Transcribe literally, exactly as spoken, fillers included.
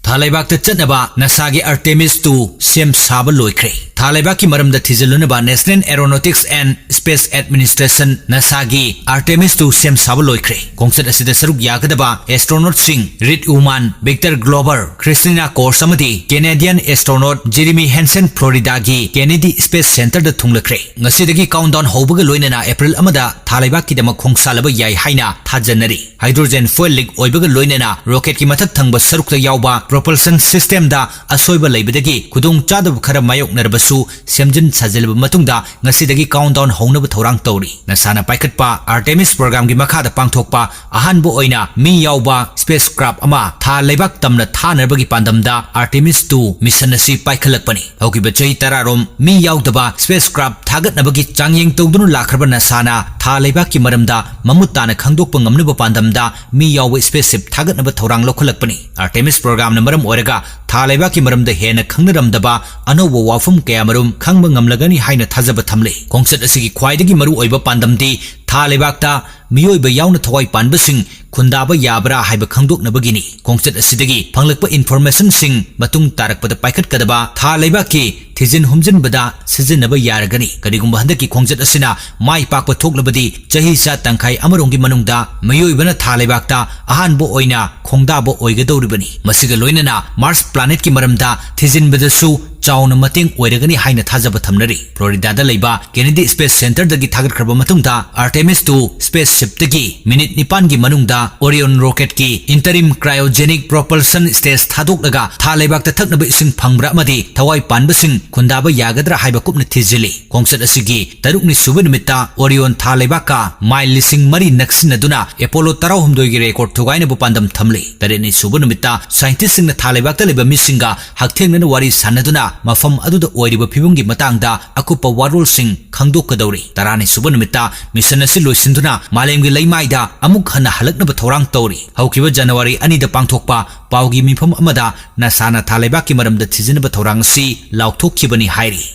ꯊꯥ ꯂꯩꯕꯥꯛꯇ ꯆꯠꯅꯕ ꯅꯥꯁꯥꯒꯤ ꯑꯥꯔꯇꯦꯃꯤꯁ ꯇꯨ ꯁꯦꯝ ꯁꯥꯕ ꯂꯣꯏꯈ꯭ꯔꯦ꯫ ꯊꯥ ꯂꯩꯕꯥꯛꯀꯤ ꯃꯔꯝꯗ ꯊꯤꯖꯤꯜꯂꯨꯅꯕ National Aeronautics and Space Administration, ꯅꯥꯁꯥꯒꯤ ꯑꯥꯔꯇꯦꯃꯤꯁ ꯇꯨ ꯁꯦꯝ ꯁꯥꯕ ꯂꯣꯏꯈ꯭ꯔꯦ꯫ ꯈꯣꯡꯆꯠ ꯑꯁꯤꯗ ꯁꯔꯨꯛ ꯌꯥꯒꯗꯕ ꯑꯦꯁꯇ꯭ꯔꯣꯅꯣꯠꯁꯤꯡ Reid Wiseman, Victor Glover, Christina Koch ꯑꯃꯗꯤ ꯀꯦꯅꯦꯗꯤꯌꯟ ꯑꯦꯁꯇ꯭ꯔꯣꯅꯣꯠ ꯖꯤꯔꯤꯃꯤ ꯍꯦꯟꯁꯟ ꯐ꯭ꯂꯣꯔꯤꯗꯥꯒꯤ ꯀꯦꯅꯦꯗꯤ ꯁ꯭ꯄꯦꯁ ꯁꯦꯟꯇꯔꯗ ꯊꯨꯡꯂꯈ꯭ꯔꯦ꯫ ꯉꯁꯤꯗꯒꯤ ꯀꯥꯎꯟꯗꯥꯎꯟ ꯍꯧꯕꯒ ꯂꯣꯏꯅꯅ ꯑꯦꯄ꯭ꯔꯤꯜ ꯑꯃꯗ ꯊꯥ ꯂꯩꯕꯥꯛꯀꯤꯗꯃꯛ ꯈꯣꯡꯁꯥꯜꯂꯕ ꯌꯥꯏ ꯍꯥꯏꯅ ꯊꯥꯖꯅꯔꯤ꯫ ꯍꯥꯏꯗ꯭ꯔꯣꯖꯦꯟ ꯐ꯭ꯌꯨꯑꯦꯜ ꯂꯤꯛ ꯑꯣꯏꯕꯒ ꯂꯣꯏꯅꯅ ꯔꯣꯀꯦꯠꯀꯤ ꯃꯊꯛ ꯊꯪꯕ ꯁꯔꯨꯛꯇ ꯌꯥꯎꯕ ꯄ꯭ꯔꯣꯄꯜꯁꯟ ꯁꯤꯁꯇꯦꯝꯗ ꯑꯁꯣꯏꯕ ꯂꯩꯕꯗꯒꯤ ꯈꯨꯗꯣꯡ ꯆꯥꯗꯕ ꯈꯔ ꯃꯥꯌꯣꯛꯅꯔꯕꯁꯨ ꯁꯦꯝꯖꯤꯟ ꯁꯥꯖꯤꯜꯂꯕ ꯃꯇꯨꯡꯗ ꯉꯁꯤꯗꯒꯤ ꯀꯥꯎꯟꯗꯥꯎꯟ ꯍꯧꯅꯕ ꯊꯧꯔꯥꯡ ꯇꯧꯔꯤ꯫ ꯅꯥꯁꯥꯅ ꯄꯥꯏꯈꯠꯄ ꯑꯥꯔꯇꯦꯃꯤꯁ ꯄ꯭ꯔꯣꯒ꯭ꯔꯥꯝꯒꯤ ꯃꯈꯥꯗ ꯄꯥꯡꯊꯣꯛꯄ ꯑꯍꯥꯟꯕ ꯑꯣꯏꯅ ꯃꯤ ꯌꯥꯎꯕ ꯁ꯭ꯄꯦꯁ ꯀ꯭ꯔꯥꯐ ꯑꯃ ꯊꯥ ꯂꯩꯕꯥꯛ ꯇꯝꯅ ꯊꯥꯅꯕꯒꯤ ꯄꯥꯟꯗꯝꯗ ꯑꯥꯔꯇꯦꯃꯤꯁ ꯇꯨ ꯃꯤꯁꯟ ꯑꯁꯤ ꯄꯥꯏꯈꯠꯂꯛꯄꯅꯤ꯫ ꯍꯧꯈꯤꯕ ꯆꯍꯤ ꯇꯔꯥꯔꯣꯝ ꯃꯤ ꯌꯥꯎꯗꯕ ꯁ꯭ꯄꯦꯁ ꯀ꯭ꯔꯥꯐ ꯊꯥꯒꯠꯅꯕꯒꯤ ꯆꯥꯡꯌꯦꯡ ꯇꯧꯗꯨꯅ ꯂꯥꯛꯈ꯭ꯔꯕ ꯅꯥꯁꯥꯅ ꯊꯥ ꯂꯩꯕꯥꯛꯀꯤ ꯃꯔꯝꯗ ꯃꯃꯨꯠ ꯇꯥꯅ ꯈꯪꯗꯣꯛꯄ ꯉꯝꯅꯕ ꯄꯥꯟꯗꯝꯗ ꯃꯤ ꯌꯥꯎꯕ ꯁ꯭ꯄꯦꯁ ꯁꯤꯞ ꯊꯥꯒꯠꯅꯕ ꯊꯧꯔꯥꯡ ꯂꯧꯈꯠꯂꯛꯄꯅꯤ꯫ ꯑꯥꯔꯇꯦꯃꯤꯁ ꯄ꯭ꯔꯣꯒ꯭ꯔꯥꯝꯅ ꯃꯔꯝ ꯑꯣꯏꯔꯒ ꯊꯥ ꯂꯩꯕꯥꯛꯀꯤ ꯃꯔꯝꯗ ꯍꯦꯟꯅ ꯈꯪꯅꯔꯝꯗꯕ ꯑꯅꯧꯕ ꯋꯥꯐꯝ ꯀꯌꯥꯃꯔꯨꯝ ꯈꯪꯕ ꯉꯝꯂꯒꯅꯤ ꯍꯥꯏꯅ ꯊꯥꯖꯕ ꯊꯝꯂꯤ꯫ ꯈꯣꯡꯆꯠ ꯑꯁꯤꯒꯤ ꯈ꯭ꯋꯥꯏꯗꯒꯤ ꯃꯔꯨ ꯑꯣꯏꯕ ꯄꯥꯟꯗꯝꯗꯤ ꯊꯥ ꯂꯩꯕꯥꯛꯇ ꯃꯤꯑꯣꯏꯕ ꯌꯥꯎꯅ ꯊꯋꯥꯏ ꯄꯥꯟꯕꯁꯤꯡ ꯈꯨꯟꯗꯥꯕ ꯌꯥꯕ꯭ꯔꯥ ꯍꯥꯏꯕ ꯈꯪꯗꯣꯛꯅꯕꯒꯤꯅꯤ꯫ ꯈꯣꯡꯆꯠ ꯑꯁꯤꯗꯒꯤ ꯐꯪꯂꯛꯄ ꯏꯟꯐꯣꯔꯃꯦꯁꯟꯁꯤꯡ ꯃꯇꯨꯡ ꯇꯥꯔꯛꯄꯗ ꯄꯥꯏꯈꯠꯀꯗꯕ ꯊꯥ ꯂꯩꯕꯥꯛꯀꯤ ꯊꯤꯖꯤꯟ ꯍꯨꯝꯖꯤꯟꯕꯗ ꯁꯤꯖꯤꯟꯅꯕ ꯌꯥꯔꯒꯅꯤ꯫ ꯀꯔꯤꯒꯨꯝꯕ ꯍꯟꯗꯛꯀꯤ ꯈꯣꯡꯆꯠ ꯑꯁꯤꯅ ꯃꯥꯏ ꯄꯥꯛꯄ ꯊꯣꯛꯂꯕꯗꯤ, ꯆꯍꯤ ꯆꯥ ꯇꯪꯈꯥꯏ ꯑꯃꯔꯣꯝꯒꯤ ꯃꯅꯨꯡꯗ ꯃꯤꯑꯣꯏꯕꯅ ꯊꯥ ꯂꯩꯕꯥꯛꯇ ꯑꯍꯥꯟꯕ ꯑꯣꯏꯅ ꯈꯣꯡꯗꯥꯕ ꯑꯣꯏꯒꯗꯧꯔꯤꯕꯅꯤ꯫ ꯃꯁꯤꯒ ꯂꯣꯏꯅꯅ ꯃꯥꯔꯁ ꯄ꯭ꯂꯥꯅꯦꯠꯀꯤ ꯃꯔꯝꯗ ꯊꯤꯖꯤꯟꯕꯗꯁꯨ ꯆꯥꯎꯅ ꯃꯇꯦꯡ ꯑꯣꯏꯔꯒꯅꯤ ꯍꯥꯏꯅ ꯊꯥꯖꯕ ꯊꯝꯅꯔꯤ꯫ ꯐ꯭ꯂꯣꯔꯤꯗꯥꯗ ꯂꯩꯕ ꯀꯦꯅꯦꯗꯤ ꯁ꯭ꯄꯦꯁ ꯁꯦꯟꯇꯔꯗꯒꯤ ꯊꯥꯒꯠꯈ꯭ꯔꯕ ꯃꯇꯨꯡꯗ, ꯑꯥꯔꯇꯦꯃꯤꯁ ꯇꯨ ꯁ꯭ꯄꯦꯁ ꯁꯤꯞꯇꯒꯤ ꯃꯤꯅꯤꯠ ꯅꯤꯄꯥꯟꯒꯤ ꯃꯅꯨꯡꯗ ꯑꯣꯔꯤꯌꯣꯟ ꯔꯣꯀꯦꯠꯀꯤ ꯏꯟꯇꯔꯤꯝ ꯀ꯭ꯔꯥꯏꯑꯣꯖꯦꯅꯤꯛ ꯄ꯭ꯔꯣꯄꯜꯁꯟ ꯁ꯭ꯇꯦꯖ ꯊꯥꯗꯣꯛꯂꯒ ꯊꯥ ꯂꯩꯕꯥꯛꯇ ꯊꯛꯅꯕ ꯏꯁꯤꯡ ꯐꯪꯕ꯭ꯔꯥ ꯑꯃꯗꯤ ꯊꯋꯥꯏ ꯄꯥꯟꯕꯁꯤꯡ ꯈꯨꯟꯗꯥꯕ ꯌꯥꯒꯗ꯭ꯔꯥ ꯍꯥꯏꯕ ꯀꯨꯞꯅ ꯊꯤꯖꯤꯜꯂꯤ꯫ ꯈꯣꯡꯆꯠ ꯑꯁꯤꯒꯤ ꯇꯔꯨꯛꯅꯤ ꯁꯨꯕ ꯅꯨꯃꯤꯠꯇ ꯑꯣꯔꯤꯌꯣꯟ ꯊꯥ ꯂꯩꯕꯥꯛꯀ ꯃꯥꯏꯜ ꯂꯤꯁꯤꯡ ꯃꯔꯤ ꯅꯛꯁꯤꯟꯅꯗꯨꯅ ꯑꯦꯄꯣꯂꯣ ꯇꯔꯥꯍꯨꯝꯗꯣꯏꯒꯤ ꯔꯦꯀꯣꯔꯗ ꯊꯨꯒꯥꯏꯅꯕ ꯄꯥꯟꯗꯝ ꯊꯝꯂꯤ꯫ ꯇꯔꯦꯠꯅꯤ ꯁꯨꯕ ꯅꯨꯃꯤꯠꯇ ꯁꯥꯏꯟꯇꯤꯁꯁꯤꯡꯅ ꯊꯥ ꯂꯩꯕꯥꯛꯇ ꯂꯩꯕ ꯃꯤꯁꯤꯡꯒ ꯍꯛꯊꯦꯡꯅꯅ ꯋꯥꯔꯤ ꯁꯥꯟꯅꯗꯨꯅ ꯃꯐꯝ ꯑꯗꯨꯗ ꯑꯣꯏꯔꯤꯕ ꯐꯤꯕꯝꯒꯤ ꯃꯇꯥꯡꯗ ꯑꯀꯨꯞꯄ ꯋꯥꯔꯣꯜꯁꯤꯡ ꯈꯪꯗꯣꯛꯀꯗꯧꯔꯤ꯫ ꯇꯔꯥꯅꯤ ꯁꯨꯕ ꯅꯨꯃꯤꯠꯇ ꯃꯤꯁꯟ ꯑꯁꯤ ꯂꯣꯏꯁꯤꯟꯗꯨꯅ ꯃꯥꯂꯦꯝꯒꯤ ꯂꯩꯃꯥꯏꯗ ꯑꯃꯨꯛ ꯍꯟꯅ ꯍꯜꯂꯛꯅꯕ ꯊꯧꯔꯥꯡ ꯇꯧꯔꯤ꯫ ꯍꯧꯈꯤꯕ ꯖꯅꯋꯥꯔꯤ ꯑꯅꯤꯗ ꯄꯥꯡꯊꯣꯛꯄ ꯄꯥꯎꯒꯤ ꯃꯤꯐꯝ ꯑꯃꯗ ꯅꯥꯁꯥꯅ ꯊꯥ ꯂꯩꯕꯥꯛꯀꯤ ꯃꯔꯝꯗ ꯊꯤꯖꯤꯟꯅꯕ ꯊꯧꯔꯥꯡ ꯑꯁꯤ ꯂꯥꯎꯊꯣꯛꯈꯤꯕꯅꯤ ꯍꯥꯏꯔꯤ꯫